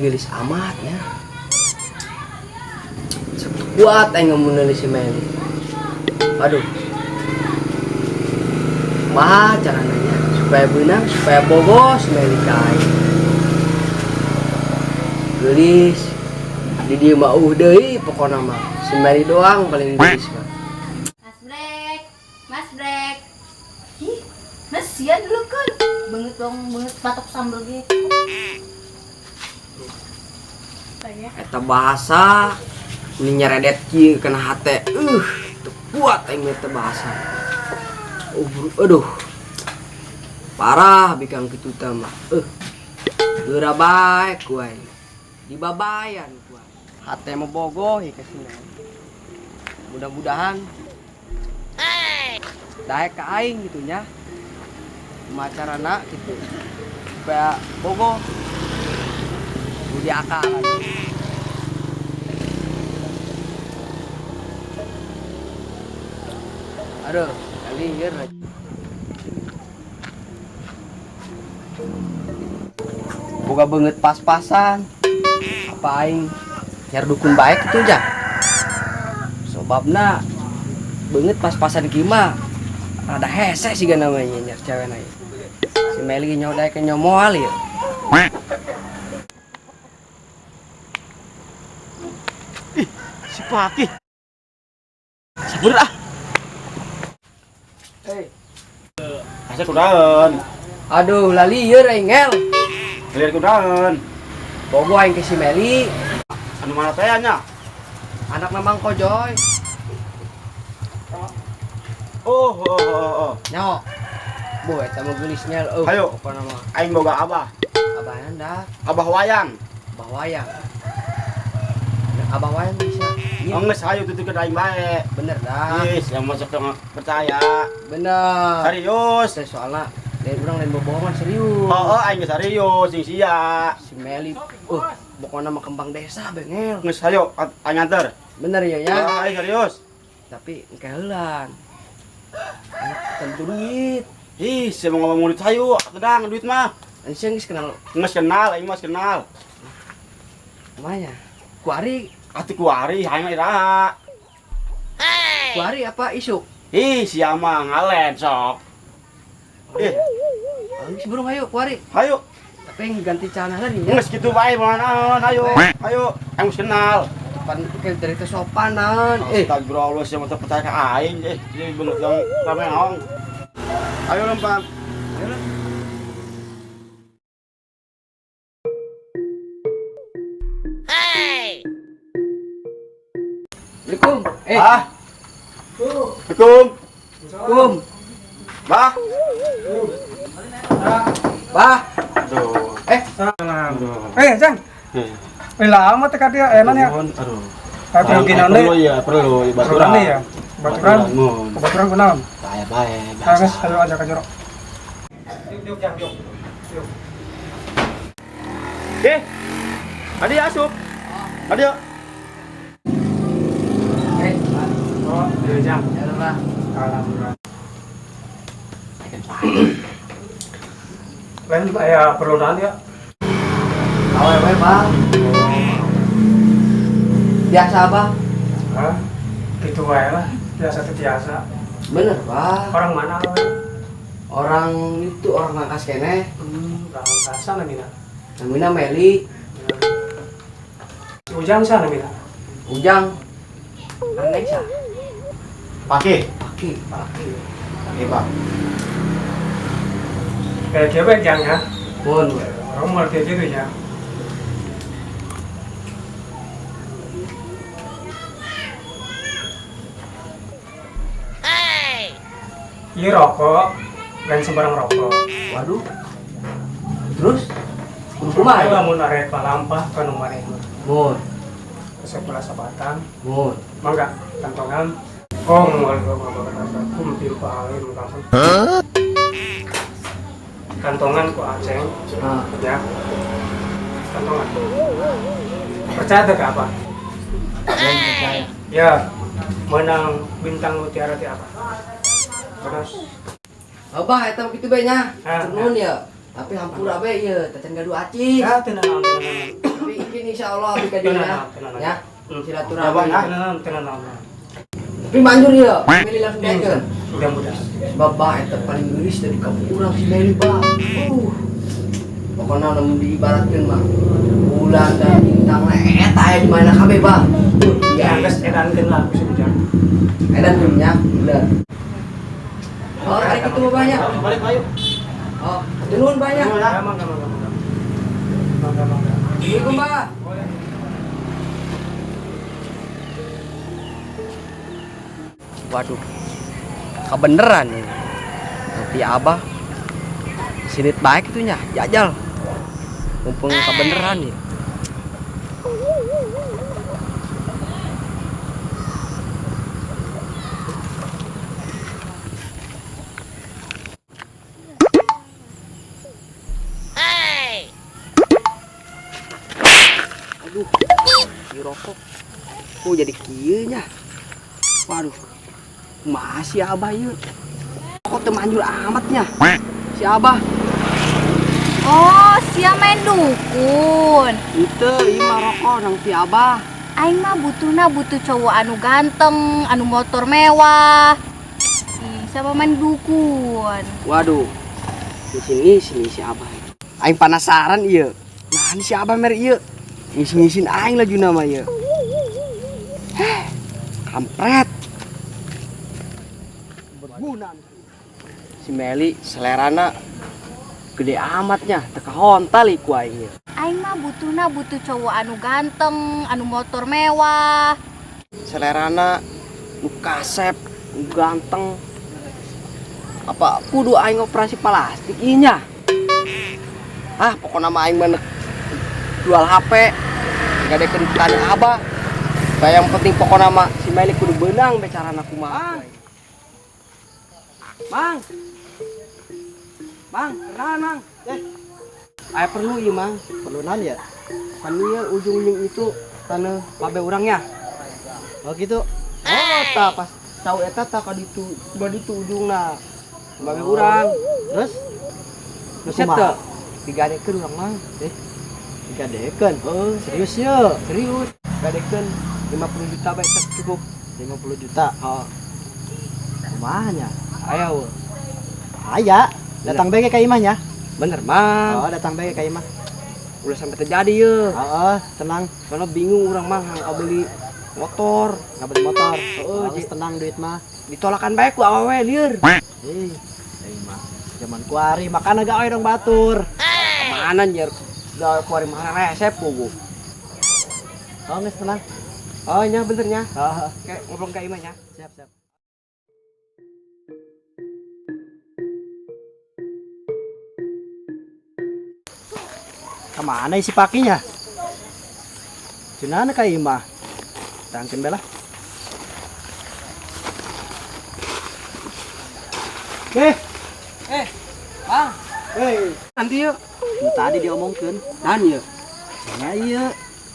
geulis amat nya. Kuat aing meuli si Meli. Aduh. Wah, caranya supaya beunang, supaya bogoh si Meli ka aing. Geulis. Di dieu mah deui pokona mah. Si Meli doang paling geulis mah. Mas Brek, Mas Brek. Ih, Mas sian dulu kan. Banget dong, banget batok sambel gitu. Eta bahasa ini nyeredet kieu kana hate. Teu kuat aing mah eta bahasa. Aduh. Parah bikang kitu teh mah. Geura bae ku aing. Dibabayan ku aing. Hate mah bogoh ieu ka si Meli. Mudah-mudahan daek ka aing gitu nya. Kumaha carana gitu supaya bogoh. Kudu diakal lagi. Aduh, lieur. Boga beungeut pas-pasan. Apa aing nyar dukun baik itu ja? Sobabna beungeut pas-pasan kieu mah rada hese siga namanya nyar cewena ieu. Si Meli nyodae ke nyomoal ieu. Ih, si Paki. Sabar ah. Hei. Asa kudaon. Aduh, lalieur aing ngel. Lieur kudaon. Bogo aing ke si Meli. Anu mana teh nya? Anak Mang Kojoy. Oh, oh, oh, oh. Nyaho. Boh, eta mah geulis ngel. Oh, Hayo. Pokona mah. Aing boga abah. Abah anda. Abah wayang. Abah wayang. Abah wayang bisa. Iya. Oh, geus hayu tuturkeun aing bae. Bener dah. Geus, yang masuk percaya. Bener. Serius. Teh soalna lain urang lain bobohongan serius. Oh, aing geus serius sing sia. Si Meli, pokona mah kembang desa bengel. Geus hayu aing nganter. Bener ya ya. Oh, aing serius. Tapi engke heulan. Tentu duit. Ih, saya mau ngomong duit hayu, tenang duit mah. Anjing geus kenal. Geus kenal, aing mah geus kenal. Kumanya? Kuari. Atuh kuari, aing mah iraha. Kuari apa isuk? Ih, sia mah ngalen sok. Ih. Geus burung hayu kuari. Hayu. Tapi yang ganti celana heula nya. Geus kitu bae moal naon, hayu. Hayu, aing geus kenal. Pan kayak dari teh sopan naon. Astagfirullah, sia mah teu percaya ka aing. Ieu beungeut dong rame naon. Ayo lempang. Ayo lah. Hey. Assalamualaikum. Ah. Assalamualaikum. Assalamualaikum. Bah. Bah. Aduh. Salam. Jang. Lama teh ka dia enak ya. Aduh. Tapi gini Perlu ya, perlu baturan. ya. Baturan. Baturan kunaon? Bae bae. Geus ayo aja ka jero. Yuk, yuk, Jang, yuk. Yuk. Adi asup. Adi yuk. Oh, iya Jang. Ya lah. Alhamdulillah. Lain aya perlu naon ya? Awewe, Bang. Biasa, Bang. Hah? Gitu wae lah. Biasa teh biasa. Bener, Bang. Orang mana awewe? Orang itu orang Rangkas keneh. Orang Rangkas namina. Namina Meli. Si Ujang sa namina? Ujang. Aneh sa. Paki. Paki, paki. Paki, Pak. Kayak cewek Jang ya. Mun. Orang mau kayak gitu ya. Iya rokok, lain sembarang rokok. Waduh. Terus? Kumaha? Lamun arek palampah ka nu maneh mah. Mun. Sekolah sabatang. Mun. Mangga kantongan. Oh, moal kum pimpa alim langsung. Kantongan ku Aceng. Ah. Ya. Kantongan. Percaya teh ka apa? Percaya. Ya, menang bintang mutiara teh apa? Terus. Abah eta kitu bae nya. Ah, Nuhun ya. Tapi hampura bae ieu, teh can gaduh acis. Ya, teu naon, teu naon. Tapi insyaallah abdi ka dieu ya. Ya. Silaturahmi. Ya, Bang, ya. Tenang. Tapi manjur ya. Meli langsung daekeun. Mudah-mudahan. Bapak eta paling geulis dari kampung urang si Meli, Bah. Pokoknya lamun diibaratkeun mah bulan dan bintang lah eta aya di mana kabeh, Bah. Ya, geus edankeun lah ku si Ujang. Edan nya, bener. Oh, hari itu mah banyak. Balik ayo. Oh, nuhun banyak. Ya, mangga mangga mangga. Mangga mangga. Assalamualaikum, Bah. Waduh, kebeneran ini. Nanti Abah sinit baik itunya, jajal. Mumpung kebeneran nih. Aduh, dirokok. Kok jadi kieu nya? Waduh, masih Abah ieu. Kok teu manjur amatnya? Si Abah. Oh, sia main dukun. Itu ieu mah rokok nang si Abah. Aing mah butuhna butuh cowok anu ganteng, anu motor mewah. Ih, siapa main dukun? Waduh. Di sini sini si Abah. Aing penasaran ieu. Nah, ini si Abah mer ieu. Ngisi-ngisin aing laju nama ieu. Heh, kampret. Berguna. Si Meli selerana gede amatnya, teka hontal iku aing ieu. Aing mah butuhna butuh cowok anu ganteng, anu motor mewah. Selerana nu kasep, nu ganteng. Apa kudu aing operasi plastik ieu nya? Ah, pokona mah aing mah jual HP, gadekeun tanya Abah. Bae yang penting pokona mah si Meli kudu beunang becarana kumaha. Mang. Mang, kenalan, Mang. Aya perlu ieu, Mang. Perlu naon ya? Kan ieu ujung-ujung itu taneuh babe urang ya. Oh gitu. Oh, tah pas cau eta tah ka ditu, ba ditu ujungna. Babe urang. Terus? Terus Kumaha? teh digadekeun urang, Mang. Digadekeun? Heeh, serius ye? Serius. Gadekeun 50 juta bae teh cukup. 50 juta. Heeh. Kumaha nya? Aya we. Aya. Datang bae ka imah nya. Bener, Mang. Oh, datang bae ka imah. Ulah sampai terjadi ye. Heeh, tenang. Soalnya bingung urang mah nggak beli motor. Nggak beli motor. Heeh, Oh, geus tenang duit mah. Ditolakan bae ku awewe lieur. Ih, mah zaman kuari makan agak awe dong batur. Kemana nyer? Gawe kuari mana resep ku. Oh, geus tenang. Oh, nya bener nya. Heeh. Kayak ngobrol ka imah nya. Siap, siap. Kemana isi pakinya? Cenana ka imah? Tangkin bela. Bang. Hei. Nanti yuk. Nu tadi diomongkeun. Dan yuk. Nya ieu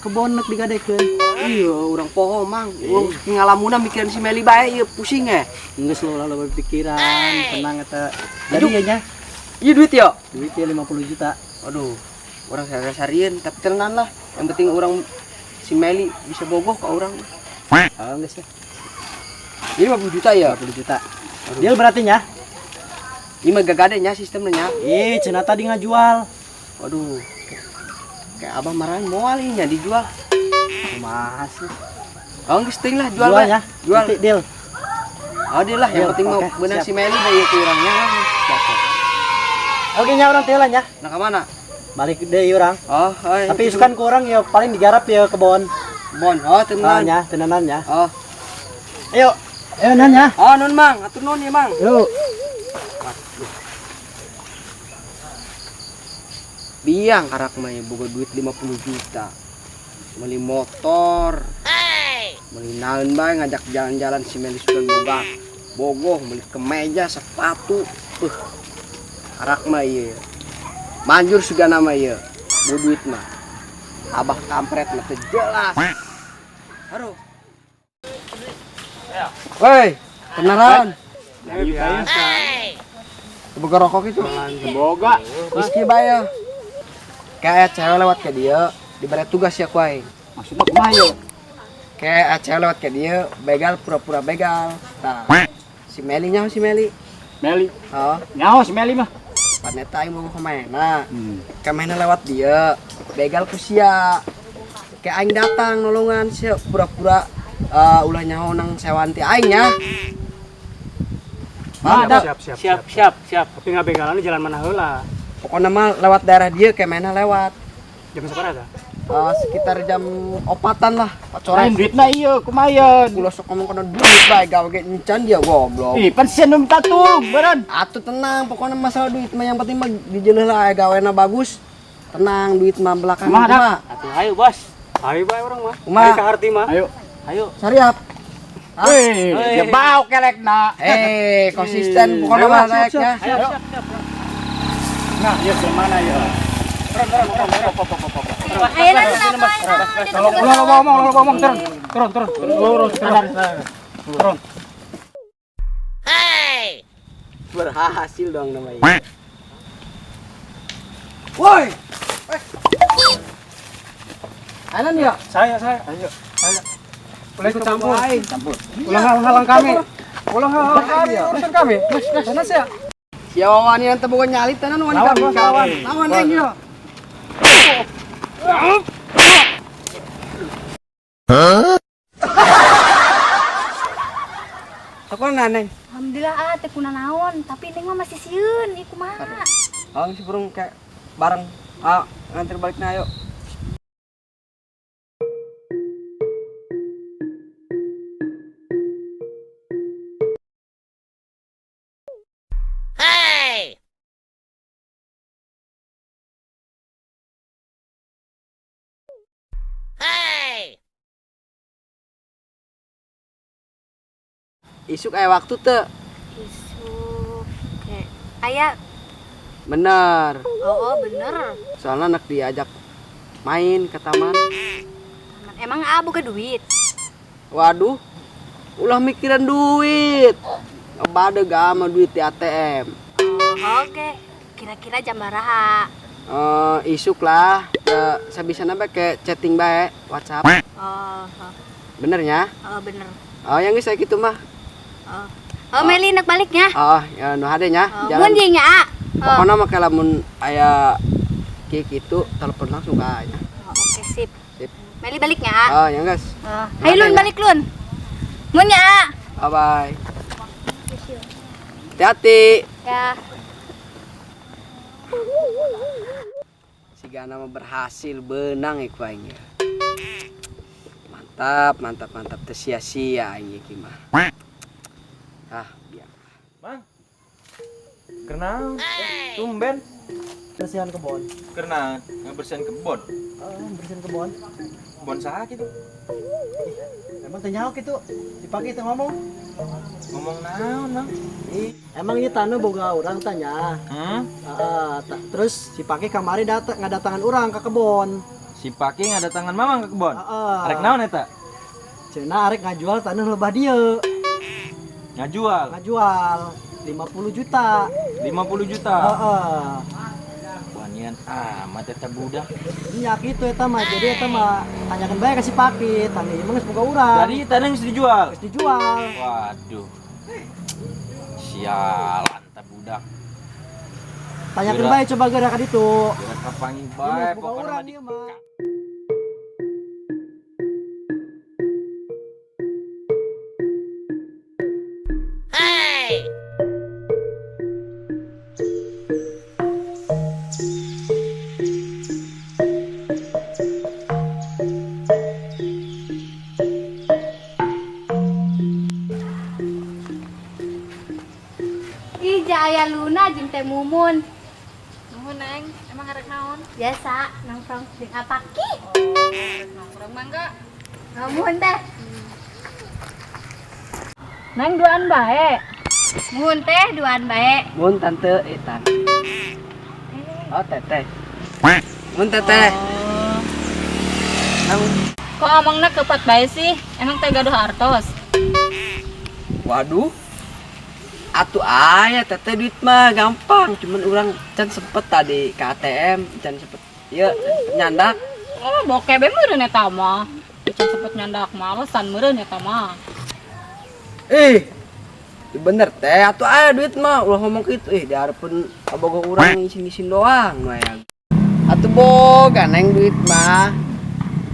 kebon nek digadekeun. Iya, urang poho, Mang. Urang ngalamuna mikirin si Meli bae ieu pusing eh. Geus lo lalu berpikiran, tenang eta. Jadi ya nya, Iya duit yo. duit ya 50 juta. Aduh, urang sehari-harian tapi tenang lah. Yang penting urang si Meli bisa bogoh ke urang. Oh, geus ya. Ini 50 juta ya? 50 juta. Deal berarti nya? Ini mah gagade nya sistemnya nya. Ih, cenah tadi ngajual. Waduh. Kayak abah marahin moal ieu nya dijual. Kumaha sih? Oh, geus teuing lah jual Jual bae. ya. Jual. Nanti deal. Oh, deal lah, yang Deal, penting mau oke, beunang siap. si Meli bae ieu urangnya. Siap, siap. Oke nya urang teh lah nya. Nah, ke mana? Balik deui urang. Oh, oh, Tapi isukan ku urang ya paling digarap ya kebon. Bon, oh Oh, tenan. nya, tenanan nya. Oh. Ayo. Ayo nan ya. Oh, nun Mang, atur nun ya, Mang. Yuk. Biang karak mah ya, boga duit 50 juta. Beli motor. Beli naon bae ngajak jalan-jalan si Meli sugan boga. Bogoh beli kemeja, sepatu. Karak mah ieu. Manjur sugan nama ieu. Bo duit mah. Abah kampret mah teu jelas. Aduh. Woi, kenalan. Biasa. Boga rokok itu. Boga. Whisky bae. Kayak cewek lewat ke dia. Diberi tugas ya ku aing. Maksudnya kumaha ieu? Kayak aceh lewat ke dia, begal pura-pura begal. Tah. Si Meli nyaho si Meli. Meli. Oh, Nyaho si Meli mah. paneta aing mau kemana? Kemana lewat dia, begal ku sia. Kayak aing datang nolongan sia pura-pura ulah nyaho nang sewanti aing ya. Paham, Ada. Siap, siap, Siap, siap, siap. Tapi nggak begalan jalan mana heula. Pokoknya mah lewat daerah dia kayak mana lewat. Jam seberapa ada? Sekitar jam 4-an lah, 4 sore. Lain duitna ieu kumaha ieu? Ulah sok ngomong kana duit bae gawe ge encan dia goblok. Ih, pan sia nu minta tuh, beureun. Atuh tenang, pokoknya masalah duit mah yang penting mah dijeuleuh lah gawena bagus. Tenang, duit mah belakangan Kumaha, Dak? mah. Atuh ayo, Bos. Ayo bae orang mah. Kumaha? Ayo ke harti mah. Ayo. Ayo. Sariap. Wih, dia bau kelekna. Konsisten pokoknya mah naiknya. Ayo, siap, siap. Nah, ieu gimana ya? Ayo lah, Ulah ngomong, ulah ngomong, turun. Turun, turun. Turun, turun. Turun. Berhasil dong namanya. Woi. Anan ya? Saya, saya. Ayo. Saya. Ulah ikut campur. Campur. Ulah halang kami. Ulah halang kami, urusan kami. Sana sih. Siapa wani yang teu boga nyali tenan wani Lawan, kami. bos, lawan. Lawan aing yo. Sok neng. Alhamdulillah ah teh kuna naon, tapi neng mah masih sieun, ieu kumaha? Oh, si burung kayak bareng. Ah, nganter baliknya ayo. Isuk aya waktu teu? Isuk kayak aya. Bener. Oh, bener. Soalnya anak diajak main ke taman. Emang ah boga duit? Waduh, ulah mikiran duit. Bade gak sama duit di ATM. Oh, oke. Kira-kira jam baraha? Isuk lah. Sabisa nabe ke chatting bae WhatsApp. Oh, oh. Bener ya? Oh, bener. Oh, yang geus gitu mah. Oh. Oh, Meli nak baliknya. Oh, ya nu hade nya. Oh, mun jeung nya, ah. Oh. Pokoknya mah lamun aya kieu kitu telepon langsung ka nya. Oh, oke, sip. Sip. Meli baliknya, ah. Oh, yang geus. Oh. Hayu Lun balik Lun. Mun nya, ah. Bye bye. Hati-hati. Ya. Sigana mah berhasil benang iku aing ya. Mantap, mantap, mantap. Teu sia-sia aing iki mah. Ah, biar. Bang. Kenal? Tumben. Bersihan kebon. Kena ngebersihan kebon. Oh, bersihan kebon. Kebon saha gitu. Emang teu nyaho kitu? Dipake teu ngomong. Ngomong naon, Bang? Ih, emang ini tanah boga orang tanya. Terus si Pake kamari datang ngadatangan orang ke kebon. Si Pake ngadatangan Mamang ke kebon. Heeh. Arek naon eta? Cenah arek ngajual tanah lebah dieu. Ngajual Ngajual 50 juta. 50 juta. Heeh. Wanian amat eta budak. Nya kitu eta mah. Jadi eta mah tanyakeun bae ka si Pake, tanah ieu mah geus boga urang. Jadi tanah geus dijual. Geus dijual. Waduh. Sialan ta budak. Tanyakeun bae coba geura ka ditu. Geura kapanggih Ieu bae geus boga pokona urang mah di ieu mah. Ih, Jaya Luna jeung Teh Mumun. Nuhun, Neng. Emang arek naon? Biasa nongkrong jeung Apaki. Oh, arek nongkrong mangga. Muhun teh. Neng duaan bae. Muhun teh duaan bae. Mun tante tante. Oh, teteh. Mun teteh. Oh. Nang Kok omongna kepat bae sih? Emang teh gaduh artos? Waduh. Atuh aya teteh duit mah gampang, cuman urang can sempet tadi ke ATM, can sempet ieu nyandak. Oh, bokeh be meureun eta mah. Can sempet nyandak mah alasan meureun eta mah. Ih. Bener teh atuh aya duit mah ulah ngomong kitu ih dihareupeun kabogoh urang ngisin-ngisin doang nu aya. Atuh boga neng duit mah.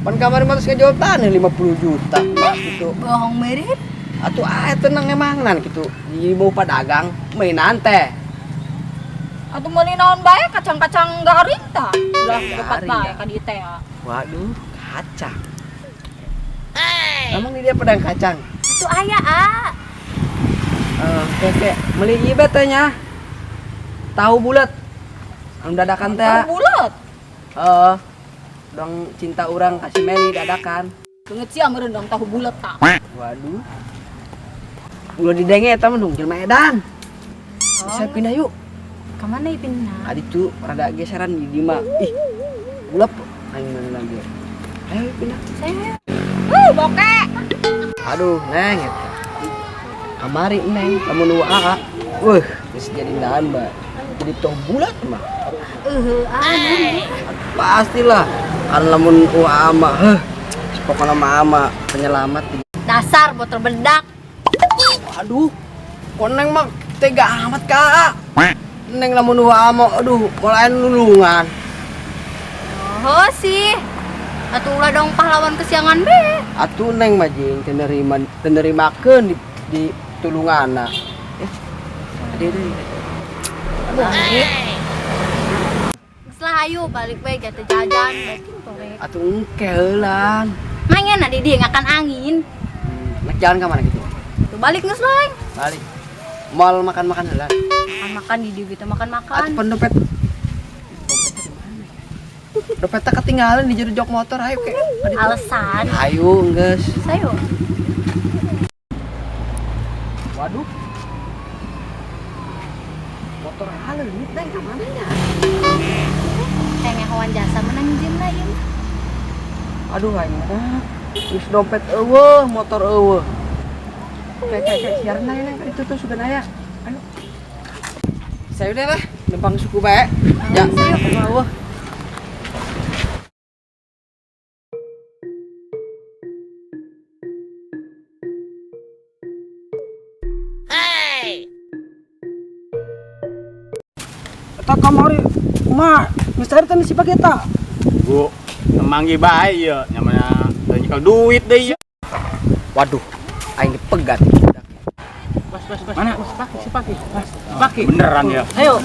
Pan kamari mah geus ngajual tanah 50 juta gitu. Bohong meureun. Atuh aya tenang emangnan gitu. Di bawah padagang mainan teh. Atuh meuli naon bae kacang-kacang garing tah. Ulah gepat bae Garing, ka dieu teh. Ya. Waduh, kacang. Emang di dia pedang kacang? Atuh aya ah. Oke, beli ieu teh nya. Tahu bulat. Anu dadakan teh. Tahu bulat. Heeh. Dong cinta urang kasih Meli dadakan. Beungeut sia meureun dong tahu bulat tah. Waduh. Ulah didenge eta mah dong jelema edan. Bisa pindah yuk. Ka mana ieu pindah? Adi tuh rada geseran di dieu mah. Ih. Bulep aing mana lagi. Ayo pindah. Saya. Bokeh. Aduh, neng eta. Kamari neng, lamun nu aa. Wah, geus jadi naon ba. Jadi toh bulat mah. Eueuh, ah. Pastilah. Kan lamun aa mah, heuh. Pokona mah ama penyelamat. Dasar botol bedak. Aduh, kok neng mah tega amat ka. Neng lamun aa mah, aduh, mulai nulungan. Oh sih. Atuh ulah dong pahlawan kesiangan be. Atuh neng mah jeung teu nerima teu nerimakeun di tulunganna. Ade deui. Geus lah ayo balik we ge teu jajan baikin tore. Atuh engke heulan. Mangen di dieu ngakan angin. Nek jalan ka mana gitu? Tuh balik geus lah. Balik. Mal makan-makan heula. Makan-makan di dieu gitu makan-makan. Atuh pan dompet. Dompetnya ketinggalan di jero jok motor ayo ke. Alasan. Ayo geus. Sayo. Waduh. Motor haleuit neng ka mana nya? Kayak ngahawan jasa menang jeung lah ieu. Aduh aing mah. Geus dompet eueuh, motor eueuh. Kayak siaran neng itu tuh sudah aya. Ayo. Saya udah lah, nempang suku bae. Ya, eueuh. Eta kamari mah geus cari teh si Pageta. Bu, emang ge bae ieu, nyamana teu nyekel duit deui ieu. Waduh, aing dipegat. Bas. Mana? Si Paki. Mas, Paki. Beneran ya. Ayo.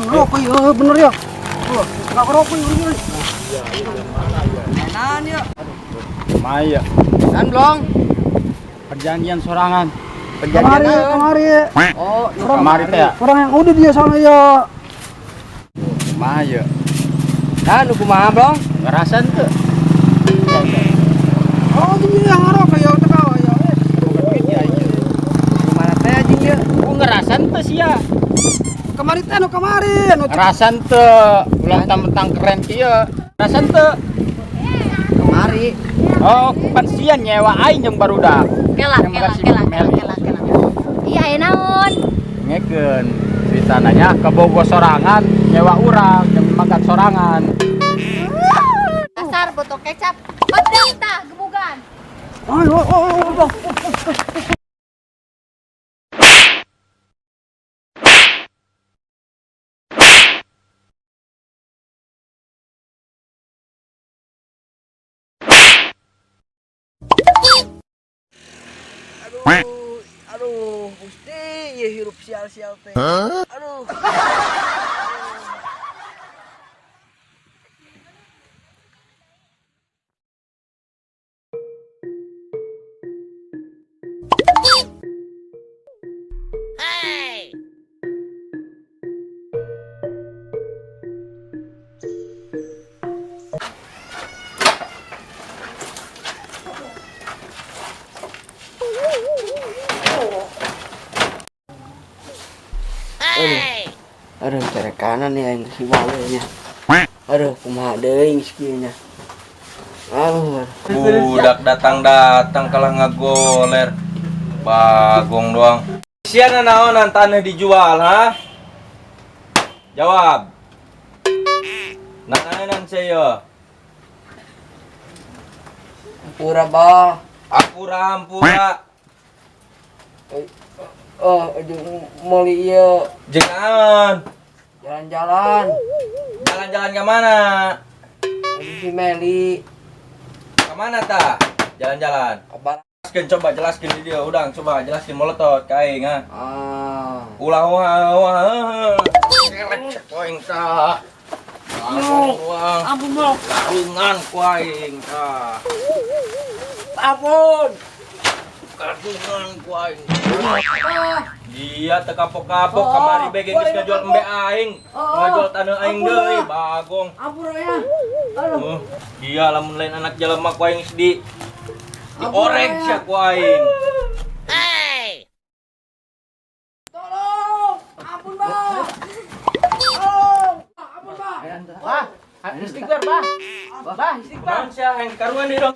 Rokok ieu bener ya. Oh, enggak rokok ieu. Naon yuk? Maya, Kan blong. perjanjian sorangan. Perjanjian Kamari, kamari. Oh, Kamari teh ya. Orang yang udah dia sana ya. Maya. Nah, nu kumaha blong? Ngerasan teu? Oh, jadi yang ngarok ya teh ka ya. Kumaha teh anjing ieu? Ku ngerasan teu sia? Kamari teh nu kamari nu Ngerasan teu ulah mentang keren kieu. Ngerasan teu? Kamari. Oh, pan sia nyewa aing jeung barudak. Kela Yang kela makasih, kela Meli. kela kela. Iya aya naon? Ngekeun ceritanya ke Bogor sorangan nyewa urang jeung makan sorangan. Dasar botol kecap. Bedak tah gebugan. Ayo, oh, oh, oh. Aduh, Gusti, ieu hirup sial-sial teh. Aduh. Aduh, cara kanan ya yang si nya. Aduh, kumaha deui geus kieu nya. Aduh. Budak datang-datang kalah ngagoler. Bagong doang. Siana naonan tanah dijual, ha? Jawab. Naonan saya. Hampura, Bah. Hampura, hampura. Oh, jeung meuli ieu. Jeung naon? Jalan-jalan. Jalan-jalan ke mana? Jeung si Meli. Ke mana ta? Jalan-jalan. Jelaskeun, coba jelaskeun di dia, udang coba jelaskeun molotot ka aing ha. Ah. Ulah wah wah. Kelek ku aing tah. Ampun, Bang. Karungan ku aing tah. Ampun. Karungan ku aing. Dia teu kapok-kapok kamari bege geus ngajual embe aing. Ngajual taneuh aing deui, bagong. Ampun ya. Oh, dia lamun lain anak jelema ku aing geus di diorek sia ku aing. Tolong. Ampun, Bang. Tolong. Ampun, Bang. Bah, istighfar, Bah. Bah, istighfar. Kunaon sia aing karuan deui dong.